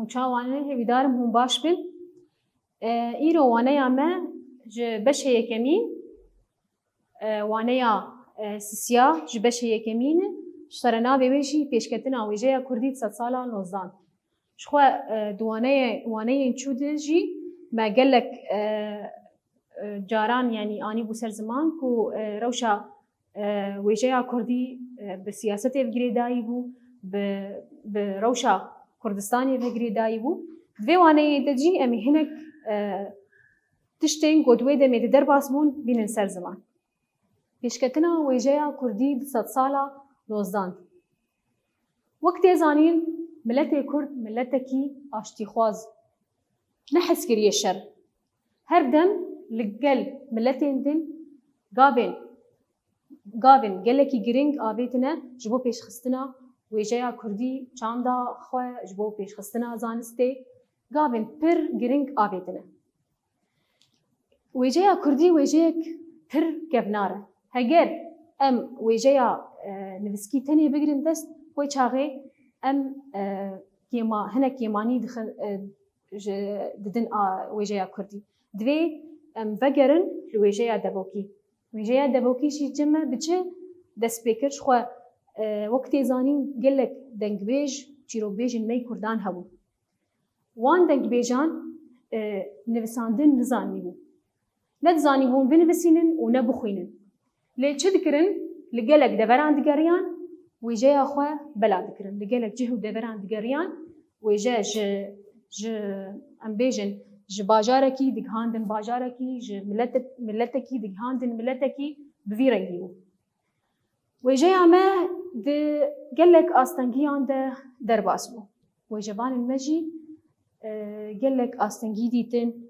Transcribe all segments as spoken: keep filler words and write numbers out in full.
Çawa ne, hêvîdarim hûn baş bin. E, îro waneya me ji beşê yekemîn, e, waneya, e, sisiya ji beşê yekemîn e. Ji serenavê wê jî pêşketina wêjeya kurdî di sedsala nozdan. Ji xwe, e, di waneyê, waneyên çû de jî me gelek, e, e, caran, yanî, anîbû ser ziman ku, e, rewşa, e, wêjeya kurdî, e, bi siyasetê ve girêdayî bû, bi, bi rewşa Kurdistanê ve girêdayî bû. Di vê waneyê de jî em ê hinek, e, tiştên ku di wê demê de derbas bûn bînin ser ziman. Pêşketina wêjeya kurdî di sedsala nozdan. Wek tê zanîn, miletê kurd miletekî aştîxwaz, ne hezkiriyê şer. Her dem li gel miletên din gavên, gavên gelekî giring avêtine ji bo pêşxistina wêjeya kurdî, çanda xwe, ji bo pêşxistina zanistê, gavên pir giring avêtine. Wêjeya kurdî wêjeyek pir kevnar e. Heger em wêjeya, e, nivîskî tenê bigirin dest, wê çaxê em, e, kêma-, hinek kêmanî dixin, e, ji, didin a wêjeya kurdî. Divê em vegerin li wêjeya devokî. Wêjeya devokî jî çi me, bi çi dest pê kir? Ji xwe, e, wek tê zanîn, gelek dengbêj, çîrokbêjên me yê kurdan hebûn. Wan dengbêjan, e, nivisandin nizanîbû. Ne dizanîbûn binivisînin û ne bixwînin. Lê çi dikirin? Li gelek deveran digeriyan, wêjeya xwe bela dikirin. Li gelek cih û deveran digeriyan, wêje ji, ji, em bêjin, ji bajarekî digihandin bajarekî, ji milete-, miletekî digihandin miletekî, bi vî rengî bû. Wêjeya me di gelek astengiyan de derbas bû. Wêjevanên me jî, e, gelek astengî dîtin,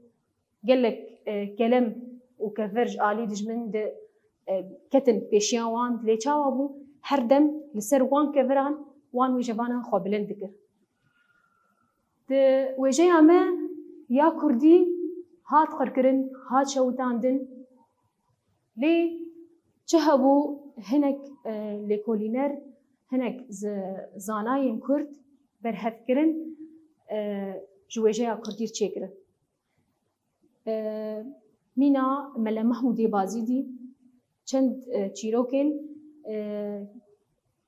gelek, e, kelem û kevir ji alî dijmin de, e, ketin pêşiya wan, lê çawa bû? Her dem li ser wan keviran wan wêjevanan xwe bilind dikir. Di wêjeya me ya kurdî hat qirkirin, hat şewitandin. Lê çi hebû, hinek, e, lêkolîner, hinek zi-, zanayên kurd berhev kirin, e, ji wêjeya kurdî çêkirin. E, mîna Mele Mehmûdê Bazîdî çend, e, çîrokên, e,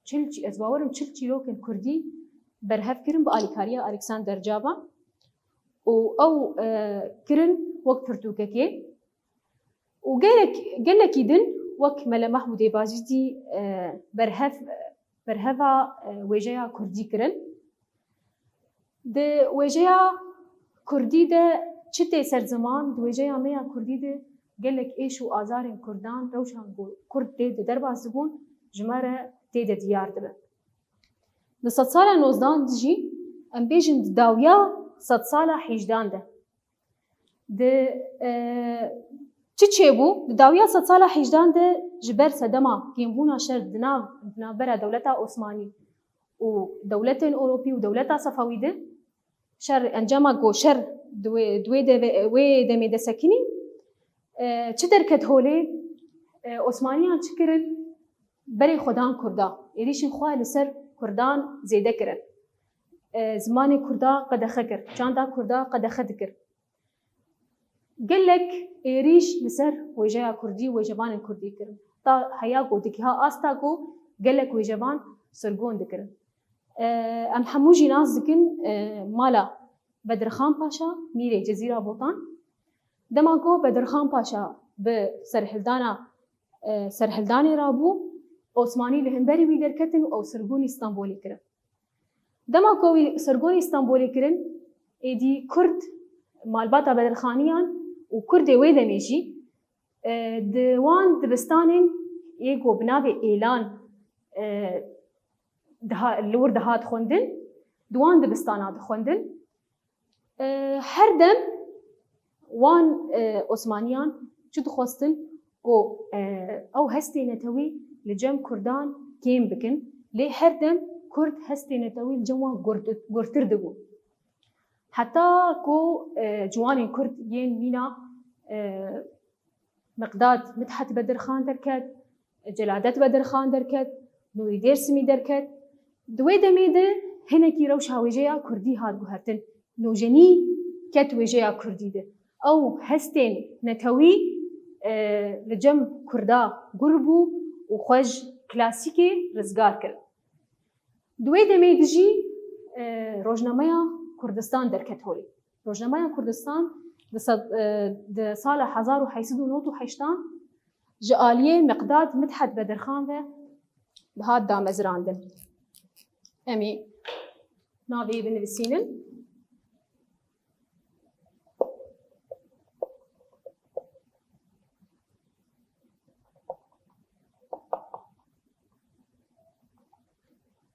çil çî-, ez bawer im çil çîrokên kurdî berhev kirin bi alîkariya Alexander Caba û ew, e, kirin wek pirtûkekê. Û gelek, gelekî din wek Mele Mehmûdê Bazîdî, e, berhev, berheva, e, wêjeya kurdî kirin. Di wêjeya kurdî de çi tê ser ziman, di wêjeya me ya kurdî de gelek êş û azarên kurdan, rewşan ku kurd tê de derbas dibûn, ji me re tê de diyar dibe. Di sedsala nozdan de jî, em bêjin di dawiya sedsala hêjdan de. Di, e, çi çêbû? Di dawiya sedsala hêjdan de ji ber sedema kêmbûna şer di nav, di navbera dewleta Osmanî û dewletên Ewropî û dewleta Sefewî de, şer, encama ku şer di wê, di wê deve-, wê demê de sekinî, e, çi derket holê? E, Osmaniyan çi kirin? Berê xwe dan kurda. Êrîşên xwe li ser kurdan zêde kirin. E, zimanê kurda qedexe kir, çanda kurda qedexe dikir. Gelek êrîş li ser wêjeya kurdî û wêjevanên kurdî kirin. Ta heya ku digiha asta ku gelek wêjevan sirgûn dikirin. E, em hemû jî nas dikin, e, mala Bedirxan Paşa, Mîrê Cezîra Botan. Dema ku Bedirxan Paşa bi serhildana, e, serhildanê rabû, Osmanî li hemberî wî derketin û ew sirgûnî Stenbolê kirin. Dema ku wî sirgûnî Stenbolê kirin, êdî Kurd, malbata Bedirxaniyan û Kurdê wê demê jî, e, di wan dibistanên yê ku bi navê Êlan, e, diha-, li wir dihat xwendin, di wan dibistana dixwendin. E, her dem wan, e, Osmaniyan çi dixwestin ku, e, ew hestê netewî li cem kurdan kêm bikin, lê her dem kurd hestê netewî li cem wan gurt-, gurtir dibû. Heta ku, e, ciwanên kurd yên mîna, e, Miqdad Midhet Bedirxan derket, Celadet Bedirxan derket, Nûrî Dêrsimî derket. Di wê demê de hinekî rewşa wêjeya kurdî hat guhertin. Nûjenî ket wêjeya kurdî de. Ew hestên netewî, e, li cem kurda gur bû û xwe ji klasîkê rizgar kir. Di wê demê de jî, e, rojnameya Kurdistan derket holê. Rojnameya Kurdistan di sed, e, di sala hezar û heyt sed û nod û heştan ji aliyê Miqdad Midhet Bedirxan ve hat damezrandin. Em ê navê wî binivîsînin.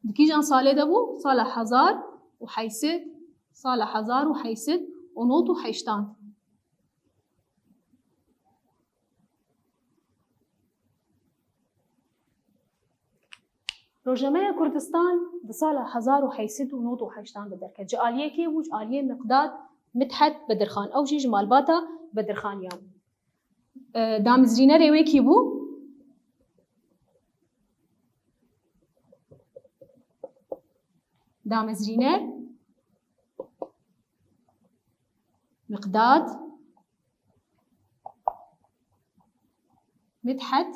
Di kîjan salê de bû? Sala hezar û heyt sed, sala hezar û heyt sed û nod û heştan. Rojnameya Kurdistan di sala hezar û heyt sed û nod û heştan de derket. Ji aliyê kê bû? Ji aliyê Miqdad Midhet Bedirxan. Ew jî ji malbata Bedirxaniyan bû. E, damezrînerê wê kî bû? Damezrîner Miqdad Midhet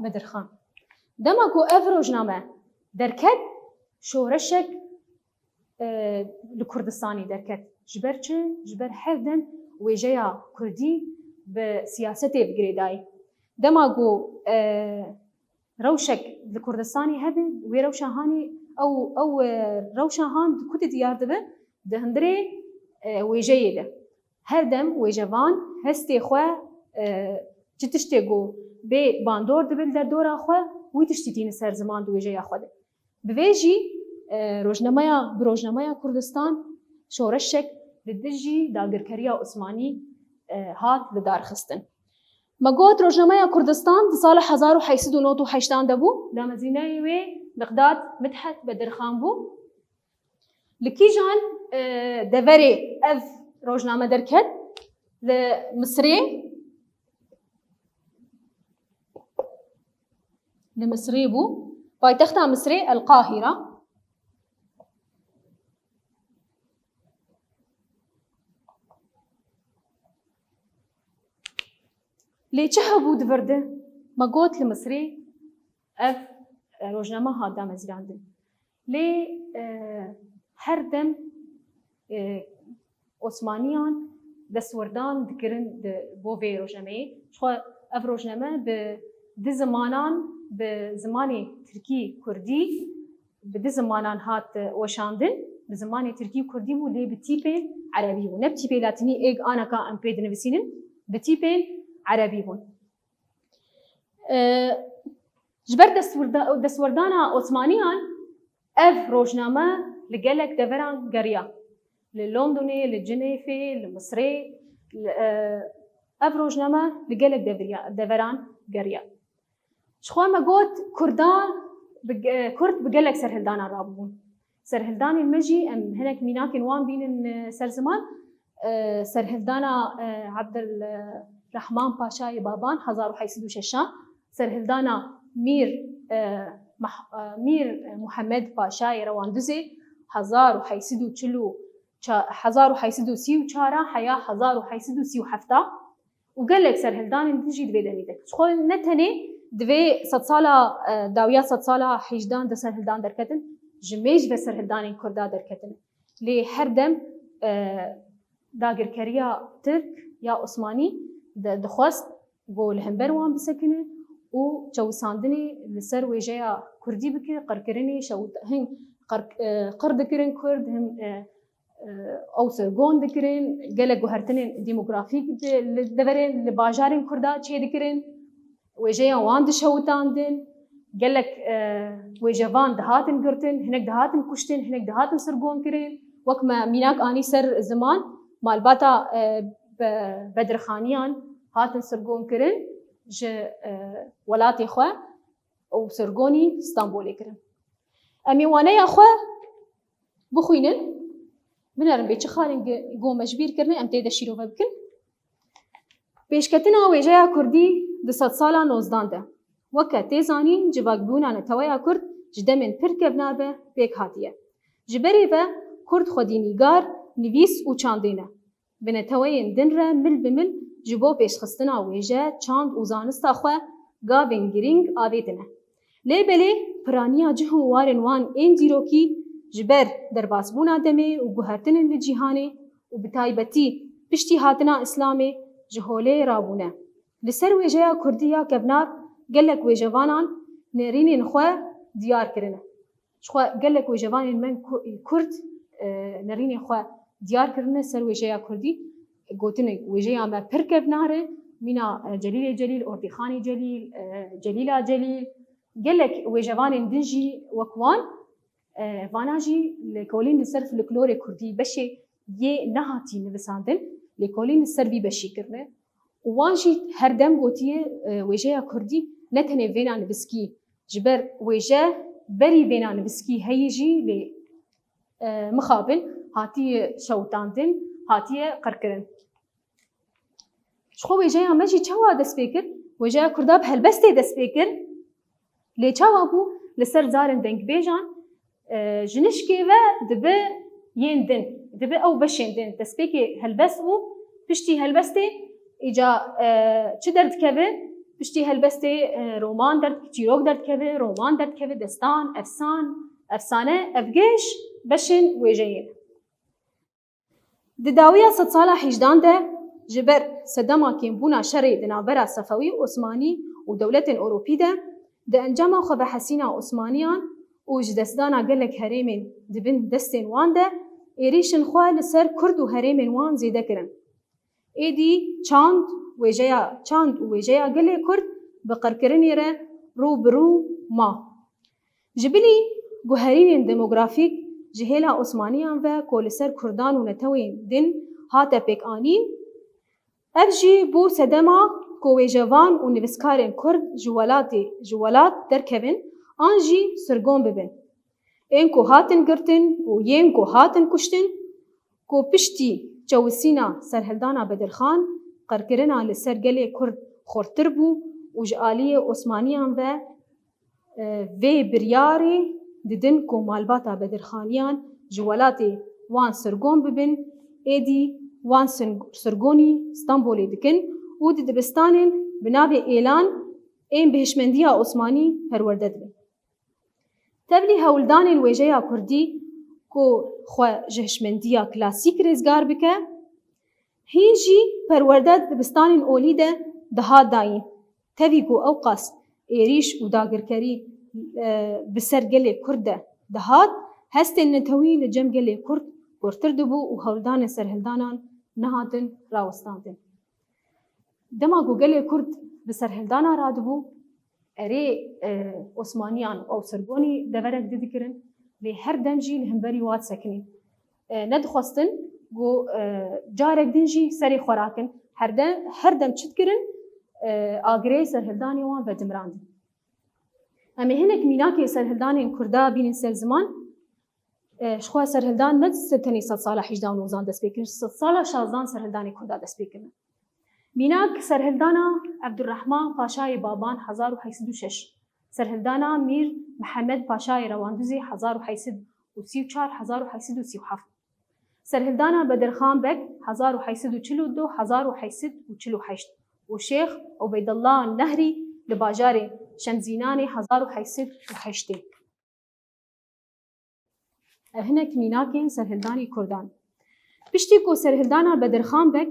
Bedirxan. Dema ku ev rojname derket, şoreşek, e, li Kurdistanê derket. Ji ber çi? Ji ber her dem wêjeya kurdî bi siyasetê bi girêdayî. Dema ku, e, rewşek li Kurdistanê hebe, wê rewşa hanê, ew, ew, e, rewşa han di ku de diyar dibe? Di hundirê, e, wêjeyê de. Her dem wêjevan hestê xwe, e, çi tiştê ku bê bandor dibe li derdora xwe, wî tiştî tîne ser ziman di wêjeya xwe de. Bi vê jî, e, rojnameya, bi rojnameya Kurdistan şoreşek li dijî dagirkeriya Osmanî, e, hat lidarxistin. Me got rojnameya Kurdistan di sala hezar û heyt sed û nod û heştan de bû. Damezrîneyê wê Miqdad Midhet Bedirxan bû. Li kîjan, e, deverê ev rojname derket? Li Misirê, li Misirê bû. Paytexta Misirê El Qahira. Lê çi hebû di vir de? Me got li Misirê ev, e, rojname hat damezrandin. Lê, e, her dem, e, Osmaniyan destwirdan dikirin di, bo vê rojnameyê. Jixwe ev rojname bi di zimanan, bi zimanê tirkî, kurdî, bi di zimanan hat, e, weşandin. Bi zimanê tirkî û kurdî bû, lê bi tîpên erebî bû. Ne bi tîpê latinî, êg anaka em pê dinivîsînin, bi tîpên erebî bûn. E, ji ber destwirda-, destwerdana Osmaniyan ev rojname li gelek deveran geriya. Li Londonê, li Cinêfê, li Misirê, li, e, ev rojname li gelek deveriya-, deveran geriya. Ji xwe me got Kurda bi ge-, Kurd bi gelek serhildanan rabûbûn. Serhildanên me jî em hinek mînakên wan bînin, e, ser ziman. E, serhildana, e, Abdulrahman Paşayê Baban hezar û heyt sed û şeşan, serhildana Mîr, e, Mah-, e, Mîr Muhammed Paşayê Rewanduzê hezar û heyt sed û çil û ça-, hezar û heyt sed û sî û çar a heya hezar û heyt sed û sî û heft a. Û gelek serhildanên din jî di vê demî de. Ji xwe ne tenê di vê sedsala, e, dawiya sedsala hejdan de serhildan derketin, ji mêj ve serhildanên Kurda derketin. Lê her dem, e, dagirkeriya Tirk ya Osmanî de dixwest ku li hember wan bisekine û çewisandinê li ser wêjeya Kurdî bike, qirkirinê, şewit-, hin qir, e, qir dikirin Kurd, hin, e, e, ew sirgon dikirin, gelek guhertinên demografîk di, li deverên, li bajarên Kurda çêdikirin, wêjeya wan dişewitandin, gelek, e, wêjevan dihatin girtin, hinek dihatin kuştin, hinek dihatin sirgon kirin. Wek me mînak anî ser ziman, malbata, e, Be-, Bedirxaniyan hatin sirgon kirin ji, e, welatê xwe û sirgonî Stenbolê kirin. Em ê waneya xwe bixwînin, binerin bê çi xalên ge-, go me ji bîr kirine, em tê de şîrove bikin. Pêşketina wêjeya Kurdî di sedsala nozdan de. Weke tê zanîn, civakbûna neteweya Kurd ji demên pir kevnar ve pêk hatiye. Ji berê ve Kurd xwedî nîgar, nivîs û çandê ne. Bi neteweyên din re mil bi mil ji bo pêşxistina wêje, çand û zanista xwe gavên girîng avêtine. Lê belê piraniya cih û warên wan ên dîrokî ji ber derbasbûna demê û guhertinên li cîhanê û bi taybetî piştî hatina Îslamê ji holê rabûne. Li ser wêjeya Kurdî ya kevnar gelek wêjevanan nerînên xwe diyar kirine. Jixwe gelek wêjevanên me ku-, Kurd, e, nerînên xwe diyar kirine ser wêjeya Kurdî. Gotinê wêjeya me pir kevnar e. Mîna, e, Celîlê Celîl, Ordîxanê Celîl, e, Celîla Celîl, gelek wêjevanên din jî wek wan, e, vana jî lêkolîn li ser folklorê Kurdî beşê yê nehatî nivisandin, lêkolîn li ser vî beşî kirine. Û wan jî her dem gotiye, e, wêjeya Kurdî ne tenê vêna nivîskî, ji ber wêje berî vêna nivîskî heyî jî lê, e, mixabin hatiye şewitandin, hatiye qirkirin. Ji xwe wêjeya me jî çawa dest pê kir? Wêjeya Kurda bi helbestê dest pê kir. Lê çawa bû? Li ser zarên dengbêjan, e, ji nişkê ve dibe yên din, dibe ew beşên din. Destpêkê helbest bû, piştî helbestê îca, e, çi derdikeve? Piştî helbestê, e, roman derd-, çîrok derdikeve, roman derdikeve, destan, efsan, efsane, ev giş beşên wêjeyê ne. Di dawiya sedsala hejdan de ji ber sedema kêmbûna şerê di navbera Sefewî, Osmanî û dewletên Ewropî de, di encama xwebehesîna Osmaniyan û ji destdana gelek herêmên di bin destên wan de, êrîşên xwe li ser Kurd û herêmên wan zêde kirin. Êdî çand, wêjeya, çand û wêjeya gelê Kurd bi qirkirinê re rû bi rû ma. Ji bilî guherînên demografîk ji hêla Osmaniyan ve ku li ser Kurdan û netewên din hate pêkanîn, ev jî bû sedema ku wêjevan û nivîskarên Kurd ji welatê, ji welat derkevin an jî sirgon bibin. Ên ku hatin girtin û yên ku hatin kuştin, ku piştî çewisîna serhildana Bedirxan, qirkirina li ser gelê Kurd xurttir bû û ji aliyê Osmaniyan ve, e, vê biryarê didin ku malbata Bedirxaniyan ji welatê wan sirgon bibin, êdî wan sing-, sirgonî Stenbolê dikin û di dibistanên bi navê Êlan ên bi hişmendiya Osmanî perwerde dibin. Tevlî hewldanên wêjeya Kurdî ku xwe ji hişmendiya klasîk rêzgar bike, hîn jî perwerde di dibistanên olî de dihat dayîn. Tevî ku ewqas êrîş û dagirkerî, e, bi ser gelê Kurd de dihat, hestên netewî li cem gelê Kurd kurtir dibû û hewldanên serhildanan nehatin rawestandin. Dema ku gelê Kurd bi serhildana radibû, erê, e, Osmaniyan ew sirgonî deverek didikirin, lê her dem jî li hemberî wa disekinîn. E, nedixwestin ku, e, carek din jî serê xwe rakin. Her dem, her dem çi dikirin? E, agirê serhildanê wan vedimirandin. Em ê hinek mînakê serhildanên Kurda bînin ser ziman. E, ji xwe serhildan ne tenê sedsala hejdan û nozan dest pê kirin, sedsala şazdan serhildanê Kurda dest pê kirin. Mînak, serhildana Ebdurrahman Paşayê Baban hezar û heyt sed û şeş, serhildana Mîr Mihemed Paşayê Rewandûzê hezar û heyt sed û sî û çar, hezar û heyt sed û sî û heft, serhildana Bedirxan Beg hezar û heyt sed û çil û du, hezar û heyt sed û çil û heşt û Şêx Ubeydullah Nehrî li bajarê Şemzînanê hezar û heyt sed û heştê. Ev hinek mînakên serhildanê Kurdan. Piştî ku serhildana Bedirxan Beg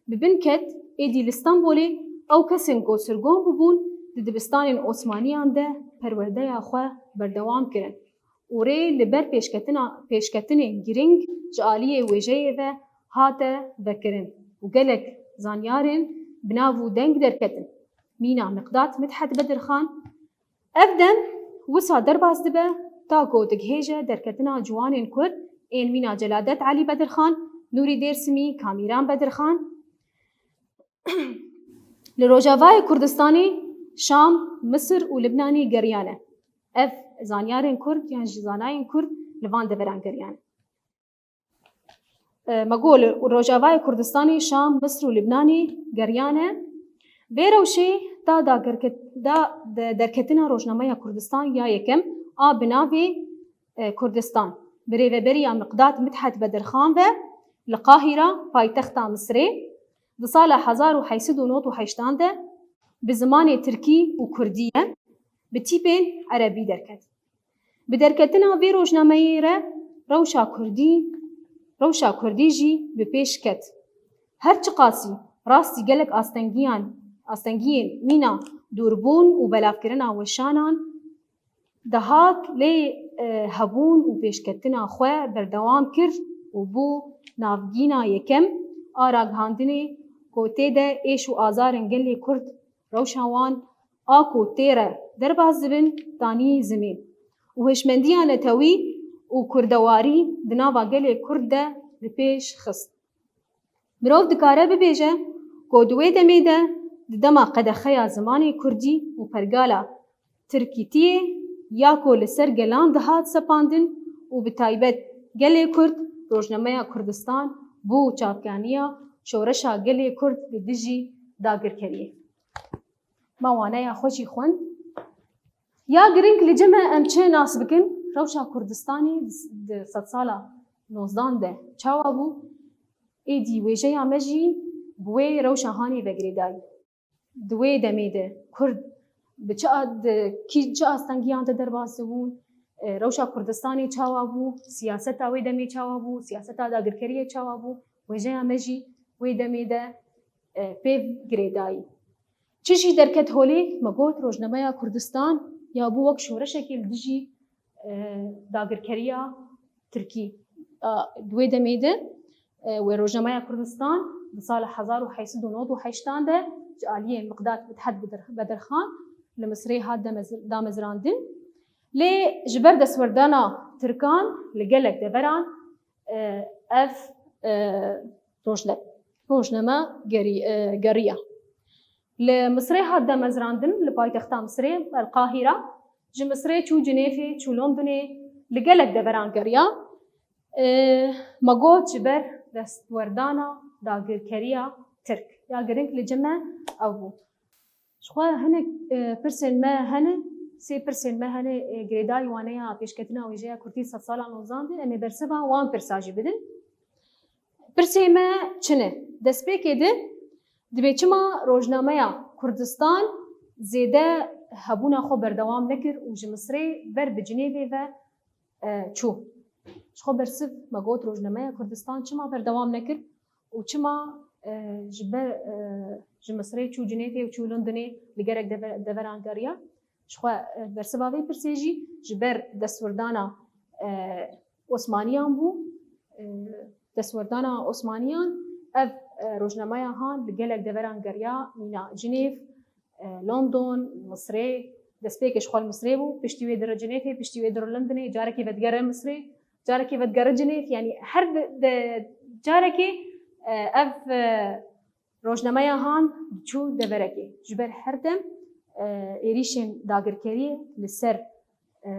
bi bin ket, êdî li Stenbolê ew kesên ku sirgon bûbûn di dibistanên Osmaniyan de perwerdeya xwe berdewam kirin û rê li ber pêşketina, pêşketinên girîng ji aliyê wêjeyê ve hate vekirin û gelek zanyarên bi nav û deng derketin. Mîna Miqdat Midhet Bedirxan, Ev dem wisa derbas dibe, ta ku digihêje derketina ciwanên Kurd ên mîna Celadet Elî Bedirxan, Nûrî Dêrsimî, Kamîran Bedirxan. Li Rojavayê Kurdistanê, Şam, Misir û Libnanê geriyane. Ev zanyarên Kurd yan jî zanayên Kurd li van deveran geriyane. E, me got li Rojavayê Kurdistanê, Şam, Misir û Libnanê geriyane. Vê rewşê Da dagirket-, da de-, derketina Rojnameya Kurdistan ya yekem a bi navê, e, Kurdistan, bi rêveberiya Miqdad Midhet Bedirxan ve li Qahîra, paytexta Misirê, di sala hezar û heyt sed û nod û heştan de bi zimanê tirkî û kurdî ye, bi tîpên erebî derket. Bi derketina vê rojnameyê re rewşa kurdî, rewşa kurdî jî bi pêş ket. Her çiqasî rastî gelek astengiyan, astengiyên mîna dûrbûn û belavkirina weşanan dihat, lê, e, hebûn û pêşketina xwe berdewam kir û bû navgîna yekem a ragihandinê ku tê de êş û azarên gelê Kurd, rewşa wan a ku tê re derbas dibin, danî zimên û hişmendiya netewî û kurdewarî di nava gelê Kurd de li pêş xist. Mirov dikare bibêje ku di wê demê de, di dema qedexeya zimanê kurdî û pergala tirkîtiyê ya ku li ser gelan dihat sepandin û bi taybet gelê Kurd, Rojnameya Kurdistan bû çavkaniya şoreşa gelê Kurd li dijî dagirkeriyê. Me waneya xwe jî xwend. Ya giring li cem e em çi nas bikin, rewşa Kurdistanê di sedsala nozdan de çawa bû? Êdî wêjeya me jî bi wê rewşa hanê ve girêdayî. Di wê demê de Kurd bi çi a-, di kî-, çi astengiyan de derbas dibûn? E, rewşa Kurdistanê çawa bû? Siyaseta wê demê çawa bû? Siyaseta dagirkeriyê çawa bû? Wêjeya me jî wê demê de, e, pê girêdayî. Çi jî derket holê, me got Rojnameya Kurdistan ya bû wek şoreşekê li dijî, e, dagirkeriya Tirkî. A, di wê demê de, e, wê Rojnameya Kurdistan di sala hezar û heyt sed û nod û heştan de ji aliyê Miqdad Midhet Bedir-, Bedirxan li Misirê hat demezir-, damezrandin. Lê ji ber destwerdana Tirkan li gelek deveran, e, ev, e, rojne-, rojname gerî-, e, geriya. Li Misirê hat damezrandin, li paytexta Misirê, El Qahîra. Ji Misirê çû Cinêfê, çû Londonê, li gelek deveran geriya. E, me got ji ber destwerdana dagirkeriya Tirk. Ya giring li cem me ew bû. Ji xwe hinek, e, pirsên me hene, sê pirsên me hene, e, girêdayî waneya pêşketina wêjeya Kurdî sedsala nozdan de, em ê bersiva wan pirsa jî bidin. Pirsê me çi ne? Destpêkê de dibê çima Rojnameya Kurdistan zêde hebûna xwe berdewam nekir û ji Misirê ber bi Cinêvê ve, e, çû? Ji xwe bersiv me got Rojnameya Kurdistan çima berdewam nekir û çima, e, ji ber, e, ji Misirê çû Cinêvê û çû Londonê li gelek deve-, deveran geriya? Ji xwe, e, bersiva vê pirsê jî ji ber destwerdana, e, Osmaniyan bû. E, destwerdana Osmaniyan, ev, e, rojnameya han li gelek deveran geriya, mîna Cinêv, e, London, Misirê, destpêkê ji xwe li Misirê bû, piştî wê dire Cinêvê, piştî wê dire Londonê, carekê vedigere Misirê, carekê vedigere Cinêv, yanî her de, de carekê, e, ev, e, rojnameya han diçû deverekê. Ji ber her dem, e, êrîşên dagirkeriyê li ser, e,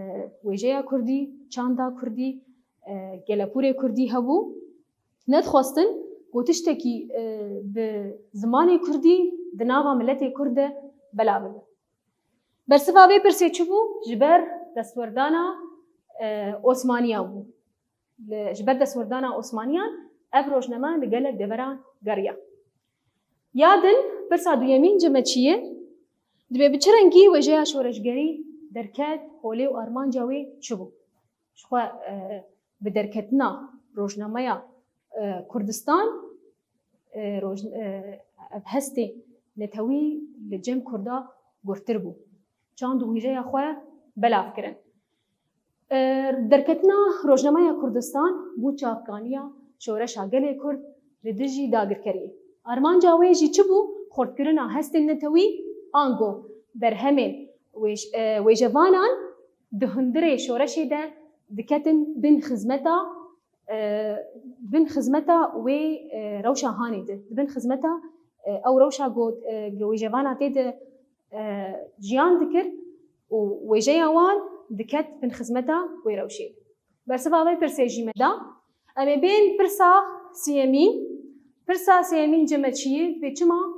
wêjeya kurdî, çanda kurdî, e, kelepûrê kurdî hebû. Nedixwestin ku tiştekî, e, bi zimanê kurdî di nava miletê kurd de belav bibe. Bersiva vê pirsê çi bû? Ji ber destwerdana, e, Osmaniyan bû. Li, ji ber destwerdana Osmaniyan ev rojname li gelek deveran geriya. Ya din, pirsa duyemîn ji me çi ye? Dibê bi çi rengî wêjeya şoreşgerî derket holê û armanca wê çi bû? Ji xwe, e, bi derketina rojnameya, e, Kurdistan, e, roj-, e, ev hestê netewî li cem Kurda gurtir bû. Çand û wêjeya xwe belav kirin. E, derketina rojnameya Kurdistan bû çavkaniya şoreşa gelê Kurd li dijî dagirkeriyê. Armanca wê jî çi bû? Xurtkirina hestên netewî, ango berhemên wêj-, e, wêjevanan di hundirê şoreşê de diketin bin xizmeta, e, bin xizmeta wê, e, rewşa hanê de, di bin xizmeta, e, ew rewşa ku, e, wêjevana tê de, e, jiyan dikir û wêjeya wan diket bin xizmeta wê rewşê. Bersiva vê pirsê jî me da. Em ê bên pirsa sêyemîn. Pirsa sêyemîn ji me çi ye? Dibê çima,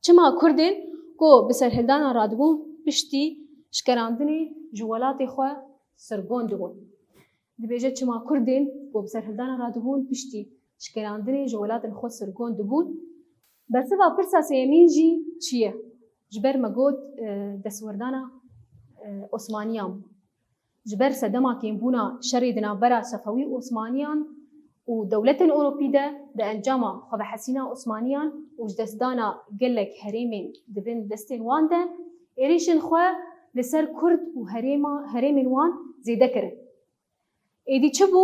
çima Kurdên ku bi serhildana radibûn piştî şikerandinê ji welatê xwe sirgon dibûn. Dibêje çima Kurdên ku bi serhildana radibûn piştî şikerandinê ji welatên xwe sirgon dibûn. Bersiva pirsa sêyemîn jî çi ye? Ji ber me got, e, destwerdana, e, Osmaniyan bû. Ji ber sedema kêmbûna şerê di navbera Sefewî û Osmaniyan û dewletên Ewropî de, di encama xwevehesîna Osmaniyan û ji destdana gelek herêmên di bin destên wan de, êrîşên xwe li ser Kurd û herêma, herêmên wan zêde kirin. Êdî çi bû?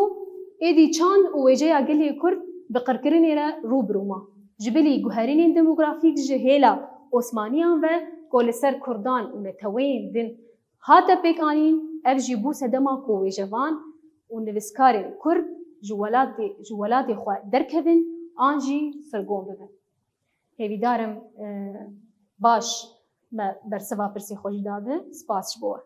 Êdî çand û wêjeya gelê Kurd bi qirkirinê re rû bi rû ma. Ji bilî guherînên demografîk ji hêla Osmaniyan ve ku li ser Kurdan û neteweyên din hate pêkanîn, ev jî bû sedema ku wêjevan û nivîskarên Kurd ji welatê, ji welatê xwe derkevin an jî sirgon bibin. Hêvîdar im, e, baş me bersiva pirsê xwe jî dabe. Spas ji bo we.